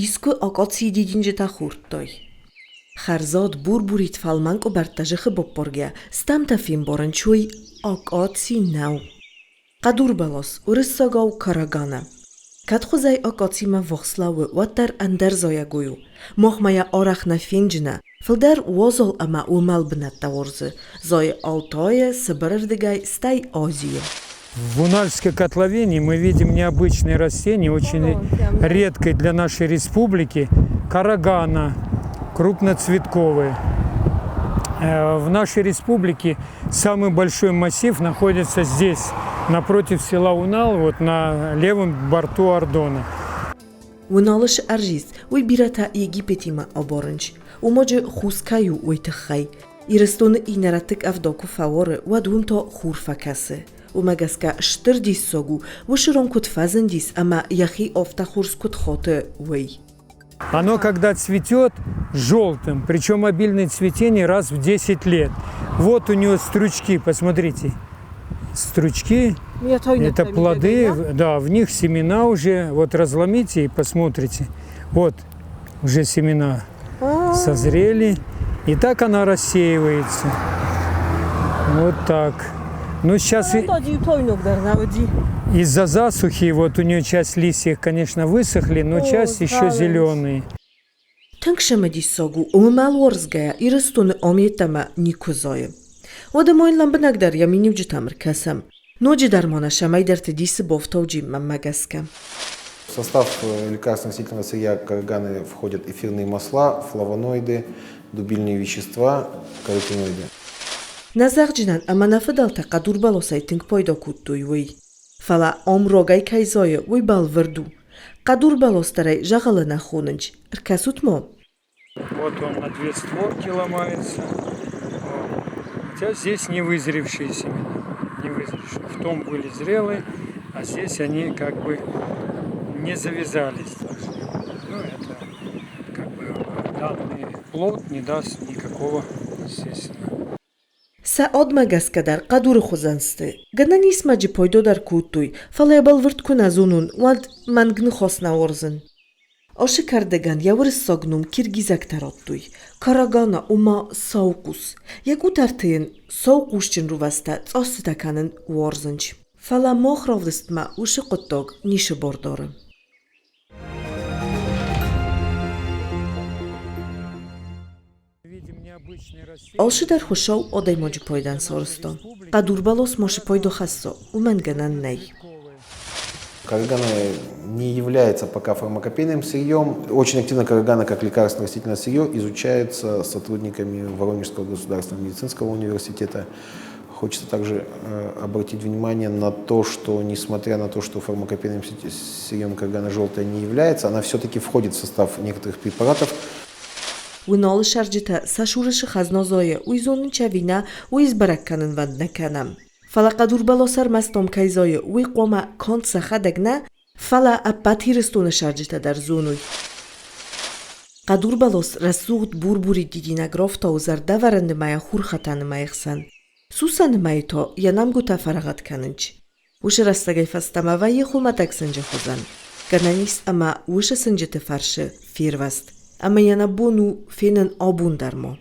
Искуы акъацийы дидинджытӕ хордтай? Хӕрзад бур-бурид фӕлмӕн къуыбӕрттӕ зыхы баппаргӕ, стӕмтӕ фембарын чой акъаци нӕу. Хъӕдурбӕлас, уырыссагау карагана. Кӕд хуызӕй акъацимӕ ввахс лӕууы, уӕддӕр ӕндӕр зайӕгой у. Махмӕ йӕ арӕх нӕ фенджынӕ, фылдӕр уазал ӕмӕ уымӕл бынӕттӕ уарзы, зайы Алтайы, Сыбыры рдыгӕй, стӕй Азийы. В Унальской котловине мы видим необычные растения, очень редкой для нашей республики, карагана, крупноцветковые. В нашей республике самый большой массив находится здесь, напротив села Унал, вот на левом борту Ардона. Уналы ӕрзиз, уый бирӕтӕ Египетимӕ абарынч. Уымӕджы хус кӕй у, уый тыххӕй. Ирыстоны иннӕ рӕтты къӕвда куы фӕуары, уӕд уым та хур фӕкӕсы. Уымӕ гӕсгӕ стыр диссаг у, уыцы рон куыд фӕзындис ӕмӕ йӕхи афтӕ хорз куыд хоты, уый. Оно когда цветет желтым, причем обильное цветение раз в 10 лет. Вот у него стручки, посмотрите. Стручки, это плоды, да, в них семена уже. Вот разломите и посмотрите. Вот уже семена созрели. И так она рассеивается. Вот так. Ну, сейчас из-за засухи вот у нее часть листьев, конечно, высохли, но часть еще зеленые. Тынг цымыдисаг у, уымӕл уарзгӕйӕ Ирыстоны ам йеддӕмӕ никуы зайы. Уӕдӕ ма йын лӕмбынӕгдӕр йӕ миниуджытӕм ӕркӕсӕм. Ноджыдӕр ма нӕ цӕмӕйдӕрты дисы бафтауджи мӕнмӕ гӕсгӕ. В состав лекарственно-растительного сырья караганы входят эфирные масла, флавоноиды, дубильные вещества, каротиноиды. Нӕ зӕгъджынӕн ӕмӕ нӕ фыдӕлтӕ хъӕдурбӕлосӕй тынг пайда кодтой, уый. Фӕлӕ ам рогӕй кӕй зайы, уый бӕлвырд у. Хъӕдурбӕлос дӕр ӕй зӕгъӕлы нӕ хонынц. Ӕркӕсут-ма. Вот он на две створки ломается. Хотя здесь не вызревшие семена. Не вызревшие. В том были зрелые, а здесь они как бы не завязались даже. Ну, это как бы данный плод не даст никакого, естественно. Сӕ адмӕ гӕсгӕ дӕр хъӕдуры хуызӕн сты. Гӕнӕн ис маджы пайда дӕр кодтой, фӕлӕ йӕ бӕлвырд куы нӕ зонон, уӕд мӕнг ныхас нӕ уарзын. Ашы кӕрдӕгӕн йӕ уырыссаг ном киргизӕгтӕ радтой. Карагана, ома саухъус. Йӕ къутӕрты йын саухъусджын рувӕстӕ цъассытӕ кӕнын уарзынч. Фӕлӕ мах равдыстмӕ уыцы хъуыддаг ницы бар дары. Алцыдӕр Хуыцау адӕймаджы пайдӕн сарӕзта. Хъӕдурбӕлас ма цы пайда хӕсса, уымӕн гӕнӕн нӕй. Карагана не является пока фармакопейным сырьем. Очень активно карагана как лекарственное растительное сырье изучается сотрудниками Воронежского государственного медицинского университета. Хочется также обратить внимание на то, что несмотря на то, что фармакопейным сырьем карагана желтая не является, она все-таки входит в состав некоторых препаратов. Уыналы сӕрджытӕ сӕ сурысы хӕзна зайы, уый зонын ӕви нӕ, уый сбӕрӕг кӕнынвӕнд нӕ кӕнӕм. Фӕлӕ хъӕдурбӕлас ӕрмӕст ам кӕй зайы, уый хъуамӕ канд сӕхӕдӕг нӕ, фӕлӕ ӕппӕт Ирыстоны сӕрджытӕ дӕр зоной. Хъӕдурбӕлас рӕсугъд бур-бурид дидинӕг рафтауы зӕрдӕвӕрӕны мӕйӕ хурхӕтӕны мӕйы хсӕн. Сусӕны мӕйы та йӕ нӕмгуытӕ фӕрӕгъӕд кӕнынц. Уыцы рӕстӕгӕй фӕстӕмӕ вӕййы хуымӕтӕг сынджы хуызӕн. Гӕнӕн ис ӕмӕ уыцы сынджыты фӕрсы фервӕзт, ӕмӕ йӕ нӕ бон у фенын абон дӕр ма.